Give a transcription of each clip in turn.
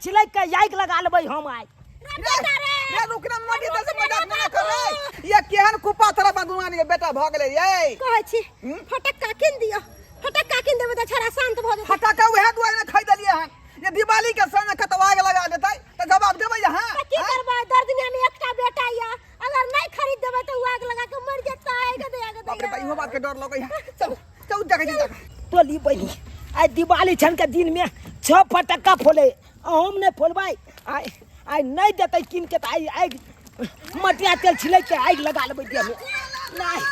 छिलक के आगि लगा लेबै हम आइ। रे बेटा रे। रे रुक ना, मटी तेल से मजाक ना कर रे। ये केहन कुपा तरह बदुआनी के बेटा भ गेलै रे। कहै छी फटक्का कीन दिअ, फटक्का कीन देबै तऽ छड़ा शांत भऽ जेतै। फटक्का उएह दुआरे ने खरीदलियै हन जे दिवाली के समय कतौ आगि लगा देतै तऽ जवाब देबै अहाँ? तऽ की करबै, दर दुनिया में एकटा बेटा यऽ, अगर नहीं खरीद देबै तऽ उ आगि लगा के मरि जेतै। गे दैया, गे बाप रे दैया। बा, इहो बात के डर लगै है। चल चल, देखै छी देखै। तोली बहिनी, आइ दिवाली छन के दिन में 6 फटक्का फोले, हम नहीं फोलबै। आइ आइ नहीं देतै कीन के तऽ आइ आगि मटिया तेल छिलक के आगि लगा लेबै देह में। नहीं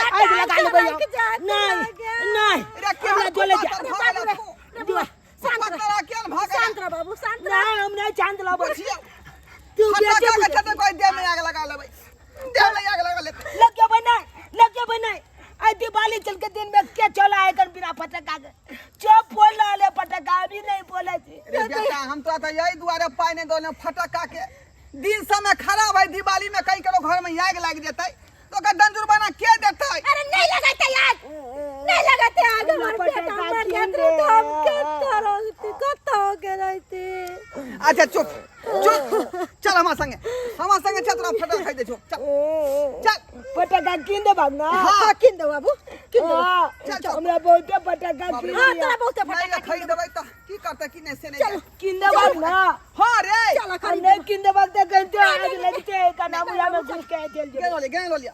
आगि लगा लेबै हम। नहीं नहीं, हमरा जोले जा। शांत रह, शांत रह बाबू, शांत रह। नहीं, हम नहीं चांद लाबै तू बेटे। लग जेबै नहीं, लग जेबै नहीं। आइ दिवाली चल के दिन में के चला है कर बिना फटक्का के? चुप, बोल रहा है फटक्का अभी नहीं बोले छी। रे बेटा, हम तो यही दुआरे पाइ नहि दौलहुँ फटक्का के। दिन समय खराब है, दिवाली में कहीं करो घर में आगि लागि जेतै तो ओकर दंड जुर्माना के देतै? अरे नहीं लगाते आग, नहीं लगाते आग। हमर बेटा मर जात रहे तो हम कत्तो रहती, कत्तो के रहती। अच्छा चुप चुप, चल हमार संगे, हमार संगे चल, तोरा फटक्का खाइ दे छौ, चल चल। फटक्का कीन दे बाबू ना। हाँ, कीन दे बाबू, कीन दे। हाँ, चल, चल। हमरा बहुते फटक्का बाप रे। कीन हाँ, दिया। तोरा बहुते नहीं फटक्का खरीद देबै तऽ की करतै की नहि से नहि चल। कीन दे बाबू ना। हाँ रे। चल। आ खरीद। नहीं कीन दे बाबू तऽ कहिते आग लगते कना मुला में घुस के चल जेबै। गेल गेल लिया।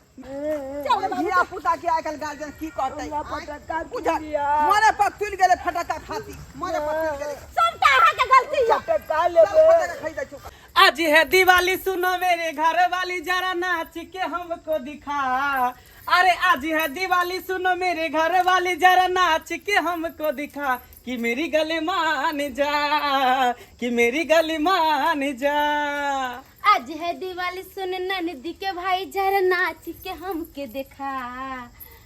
चल बाबू। धिया पुता के आइकाल्हि गार्जियन की करतै? हमरा फटक्का कीन बुझल दिया। मरे पर तुलि गेलै, फटक्का खाती मरे पर तुलि गेलै। सबटा अहाँके गलती यऽ। फटक्का चल। लेबै। फटक्का खरीदै छौ। आज है दिवाली, सुनो मेरे घर वाली, जरा नाच के हमको दिखा। अरे आज है दिवाली, सुनो मेरे घर वाली, जरा नाच के हमको दिखा कि मेरी गली मान जा, कि मेरी गली मान जा। आज है दिवाली, सुन ननदी के भाई, जरा नाच के हमके देखा।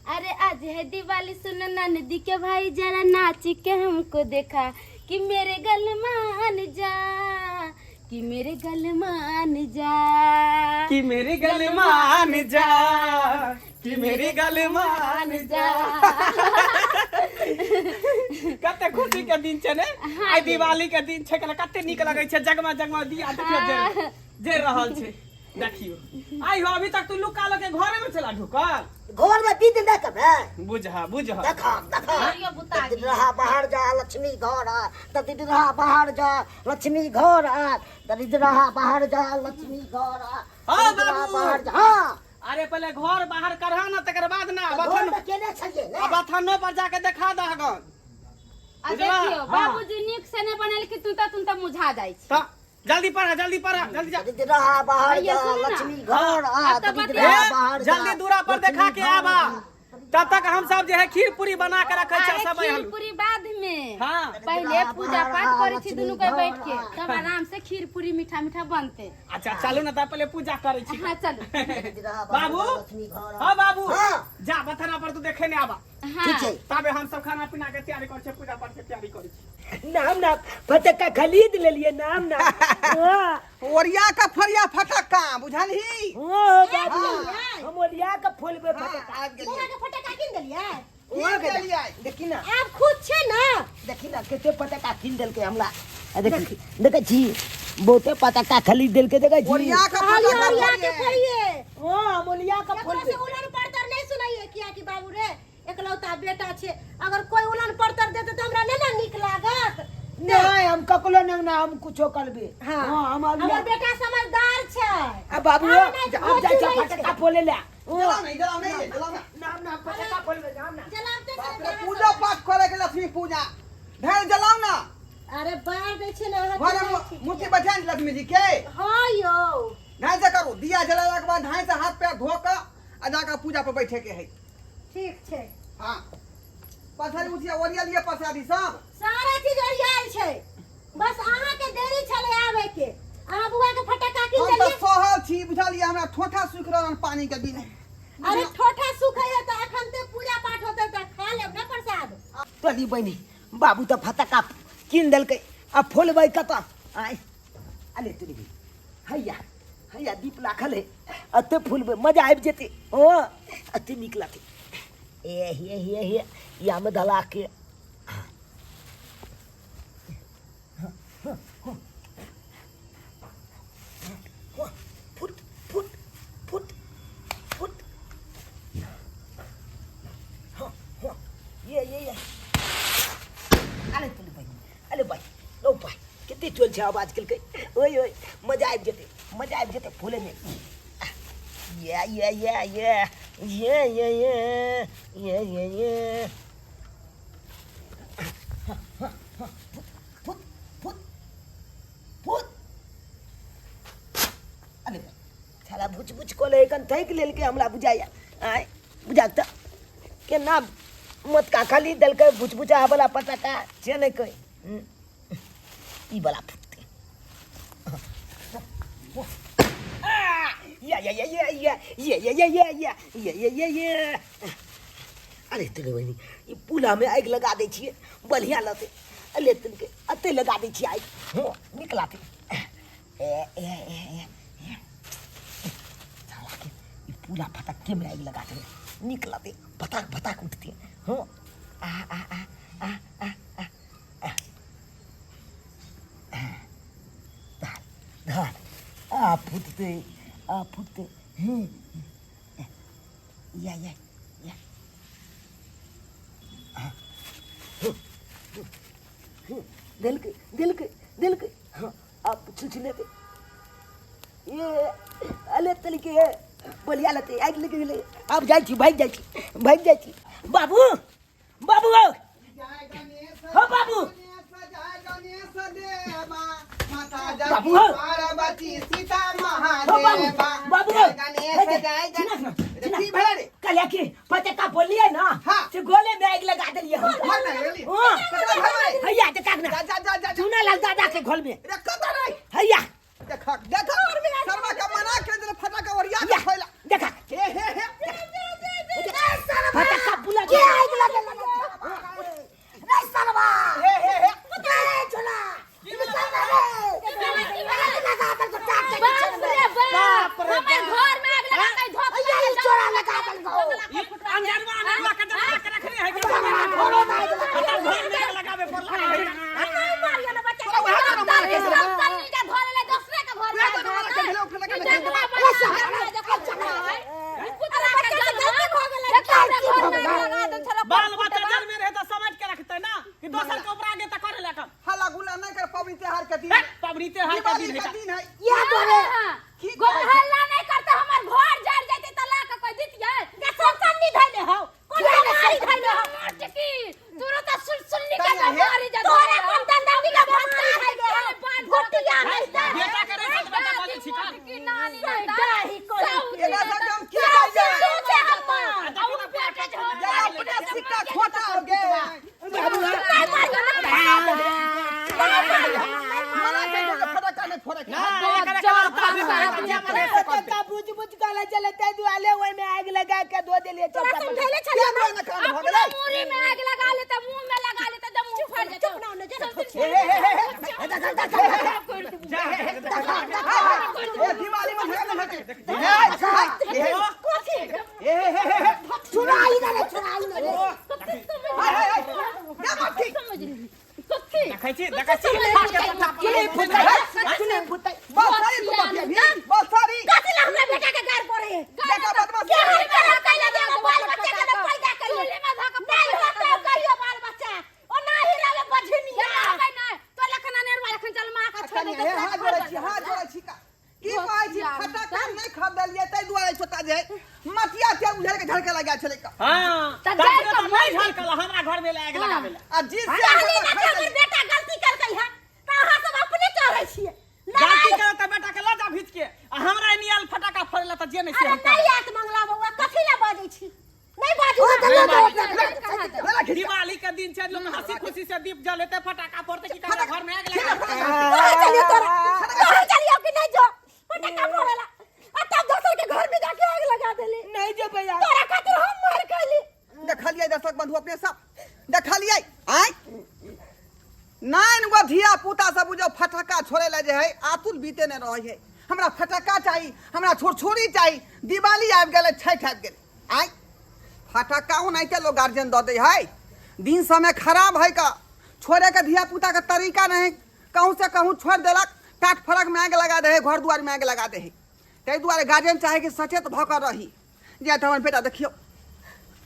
अरे आज है दिवाली, सुन ननदी के भाई, जरा नाच के हमको देखा कि मेरे गल मान जा, कि मेरे गल मान जा, कि मेरी गली मान जा, कि मेरी गली मान जा। कते खुशी के दिन छै ने आइ, दिवाली के दिन छै। कते नीक लगै छै, जगमा जगमा दिया देखियौ जरि जरि रहल छै। देखियौ आइ हो, अभी तक तू लुका लके घरे में चला ढुकल। घर में बीत नहीं कबे। बुझा बुझा। देखा देखा। घरियो बुता गेल। दरिद्रहा बाहर जा, लक्ष्मी घर आ। दरिद्रहा बाहर जा, लक्ष्मी घर आ। दरिद्रहा बाहर जा, लक्ष्मी घर आ। हाँ, दरिद्रहा बाबू। बाहर जा। हाँ। अरे पहले घर बाहर करहा ना, तकर बाद ना घर बथन में केने छलियै ने? आ बथनो पर जाके देखा दहगन। आ बुझला? देखियौ बाबूजी नीक से नहि बनेलखिन, तू तऽ तुम तऽ मुझा जाइ छी। त जल्दी पढ़ा, जल्दी पढ़ा, जल्दी जा। दरिद्रहा बाहर भैया, जा, सुनू ना। लक्ष्मी घर आ। आब तऽ दरिद्रहा ए, बाहर जा, जल्दी दूरा पर लक्ष्मी देखा के घर आबा। आ। तब तक हम सब जे है खीर पूरी बना के रखे अरे छी सब खीर हलू। पूरी बाद में, हाँ। पहले पूजा पाठ करै छी दुनू के बैठ के, आ। तब आराम से खीर पूरी मीठा मीठा बनते। अच्छा चलू ना, तब पहले पूजा करै छी। हाँ चलू। दरिद्रहा बाहर बाबू। जा, लक्ष्मी घर आ। हाँ बाबू। हाँ। जा बथना पर तू देखे ने आबा। हाँ। ठीक छै। तबे हम सब खाना पीना के तैयारी करै छी, पूजा पाठ के तैयारी करै छी। नाम ना फटक्का खरीद लेलिए, नाम ना। हाँ। ओरिया का फरिया फटक्का बुझलही? हाँ बाबू, हम ओरिया के फोलबे फटक्का। आबि गेलियै। बौआ के फटक्का कीन देलियै? की देलियै? देखी ना। आब खुश छै ना? देखी ना कते फटक्का कीन देलकै हमरा। आ देखी, देखै छी, बहुते फटक्का खरीद देलकै, देखै छी। ओरिया का कहलियै फटक्का ओरिया के फोड़ियै। फोड़ियै। हाँ, हम ओरिया के केकरो फोलबे। से उलन परतर नहीं सुनाइए, किया कि बाबू रे एकलौता बेटा छै, अगर कोई उलन परतर देते तऽ हमरा नहि ने नीक लागत। नहीं, हम ककरो नहीं ना, हम कुछो करबे। हाँ। हाँ, हम हमर बेटा समझदार छै। अब बाबू, हाँ, नहीं, अब जाइ छी नहीं फटक्का फोले ले। जलाउ नहीं, जलाउ नहीं, जलाउ ना। नाम ना फटक्का फोलबे, नाम ना। जलाबते बाप रे, पूजा पाठ करे के लक्ष्मी पूजा ढेर, जलाउ ना। अरे बार दै छै ने अहाँ। घर में मूर्ति बैठा ने लक्ष्मी जी के। हाँ यौ। ढाई से करू, दिया जलाला के बाद ढाई से हाथ पैर धो के आ जाकर पूजा पर बैठे के है। ठीक छै। हाँ, पछाड़ी उठिया, ओरिया लिए पछाड़ी सब। सारा चीज ओरियाल छै, बस अहाँ के देरी छलै आबै के। अहाँ बुआ के फटक्का कीन हम तऽ देलियै? सहल छी बुझलियै, हमरा ठोठा सुखि रहल हन पानी के बिना। अरे ठोठा सुखै है तऽ अखन ते पूजा पाठ होतै तऽ खा लेब ने प्रसाद। तोरी बहिनी, बाबू तऽ फटक्का कीन देलकै, आ फोलबै कतऽ आय? अरे तोरी बहिनी, हैया हैया दीप राखल है, एते फूलबै मजा आबि जेतै। हँ, एते नीक लागतै। ए हे हे हे यामे धला के फुट फुट फुट फुट हाँ हाँ ये ये ये अरे तुली भाई अरे भाई लो भाई कते चोल छै आवाज केलकै ओय ओय मजा आबि जेतै मजा आबि जेतै फूलेमे ये ये ये ये ये ये ये ये ये ये फुट फुट फुट अरे साला भुच भुच कऽ ले एखन थाकि लेलकै हमरा बुझाइया आँय बुझा तऽ केना मोटका खाली देलकै भुचभुचा वाला पटाखा से नहि कहै ई वाला फुटतै या या या या या या या या या या या या या या अरे तेरे बहिनी ई पुलामे आगि लगा दै छियै बढ़िआँ लगतै अले तिनके एतै लगा दै छियै आगि हँ नीक लागतै ए ए ए ए साला के ई पूरा फटक्के में आगि लगा देबै नीक लगतै फटाक फटाक उठतै हँ आ आ आ आ आ आ आ धर धर आ फुटतै आ फुटतै हूँ या या या देलकै देलकै देलकै हँ आब छुछुलेतै ये अले तलिके बलिया लेतै आगि लागि गेलै आब जाइ छी भागि जाइ छी भागि जाइ छी बाबू बाबू हो हो बाबू बाबू हो हो बाबू बाबू हो चिन्हक ना चिन्हक कहलिया कि पचक्का बोलिए ना हाँ। से गोले में आगि लगा देलिए हम घर में लगेली? हाँ। ककरा घर में? हैया देखा ना जा जा जा जा चूना लाल दादा के घर में रे कत रे हैया देख देख शर्मा का मना कर देले फटाका ओरिया के या फैला देखा हे हे हे फटक्का बुला के आगि लगे रे सरवा हे हे हे रे चुना बाप रे बाप हमर घर में आग लगा के धोख चोरा लगा देलको अंगनवा अनरवा के दबा के रखने है कि घरो में आगि लगा हमर घर में आग लगावे पड़ला है तोरा वएह गाना मार के देले। वएह गाना मार के देले, ओ फटाका लगा बाल बच्चा जल में रहे तो समझ के रखते ना कि दोसर के ऊपर आगे तक करे लगा हल्ला गुल्ला नहीं कर पबनी त्योहार के दिन हे, पबनी त्योहार के दिवाली दिन है का दिन है या तोरे हल्ला नहीं करते हमर घर जल जाते त ला के कोई दितियै सब सन्नी धैले हौ कोन मारी धैले हौ मोटकी तोरो त सुन सुन निकल कन्या हे। मारी जा तोरा कोन दंदावी का भत्ता धैले हौ घोटिया नहीं बेटा के रहे तो बेटा बोले छी का की नानी नहीं दाही कोई एना सब हम की जाइए बेटा या अपने सिक्का खोटा हो गए मना कर दे फटाका नहीं फोड़े के ना एकरा के बाद फटक्का बुझ बुझ कहले चले ताहि दुआरे ओहिमे आगि लगा के धो देलिए चौका पर। क्या दुआरे में कांड भऽ गेलै मुरी में आग लगा लेता मुंह में लगा लेता जब मुंह फट जाता चुप ना हे हे हे हे ए दिवाली में झगड़ा नहीं होते हे हे हे हे हे हे चुराई ना रे चुराई ना रे हाय हाय हाय क्या बात की देखै छी देखै छी फाट के पट्टा पर चुने फुटै चुने फुटै बहुत सारी तू बात भी बहुत सारी कथी ला हमरा बेटा के गार पड़े है देखा बदमाश के हर के हर कैला दे बाल बच्चा के पैदा करियो नहीं होते करियो बाल बच्चा ओ नाही रहे बझनिया कन्या हे हाथ जोड़ै छी हाथ जोड़ै छी का की कहै छी फटाका नहि खरीदलियै ताहि दुआरे छोटा जे मटिया तेल उझल के झड़के लगा छलै का हां तऽ तब जाय तो कऽ नहीं झलकल हमरा घर में आग लगावे ला आ जी से कहली ना कि हमर बेटा गलती केलकै है त अहाँ सब अपने चढ़ै छियै गलती करे त बेटा के लऽ जा भीच के आ हमरा नियल फटाका फोड़े ला त जे नहीं से अरे हम नहीं आत मंगला बउआ कथी ला बाजै छी नहीं बाजू ओ तऽ लऽ जाओ अपना बेटा के। दिवाली के दिन छै लोग हंसी खुशी से दीप जलेते फटाका फोड़ते की हमरा घर में आग लगा कहाँ चलियो तोरा कहाँ चलियो कि नहीं जो पटाखा फोड़ेला आ तब दोसर के घर में जाके आग लगा देली नहीं जेबै आब। तोरा खातिर हम मार खैली देखलियै दर्शक बंधु अपने सब देखलियै आँय नाइन गो धिया पुता सब जो फटक्का छोड़े ला जे है आतुल बीते ने रहे है हमरा फटक्का चाही हमरा छुरछुरी चाही दिवाली आबि गेलै छठि आबि गेलै आँय फटक्का ओनाहिते लोग गार्जियन दऽ दै है। दिन समय खराब है का, छोड़े के धिया पुता के तरीका नहीं, कहूँ से कहूँ छोड़ देलक, टाट फरक में आगि लगा दे है, घर दुआर में आगि लगा दे है। ताहि दुआरे गार्जियन चाहे कि सचेत भऽ कऽ रही जे हमर बेटा देखियौ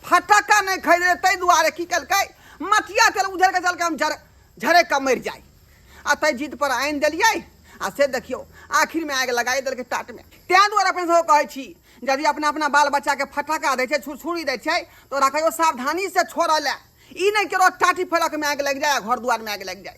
फटक्का नहि खरीदे, ताहि दुआरे की केलकै, मटिया तेल उधर के चलके हम जर झरे कऽ मरि जाय, आ ताहि जिद पर आनि देलियै, आ से देखियौ आखिरमे आगि लगाइ देलकै टाटमे। ताहि दुआरे अपने सबके कहै छी, यदि अपना अपना बाल बच्चाके फटक्का दै छै, छुरछुरी दै छै, तऽ ओकरा कहियो सावधानीसँ छोड़ऽ लए, ई नहि केकरो टाटी फड़कमे आगि लागि जाय आ घर दुआरमे आगि लागि जाय।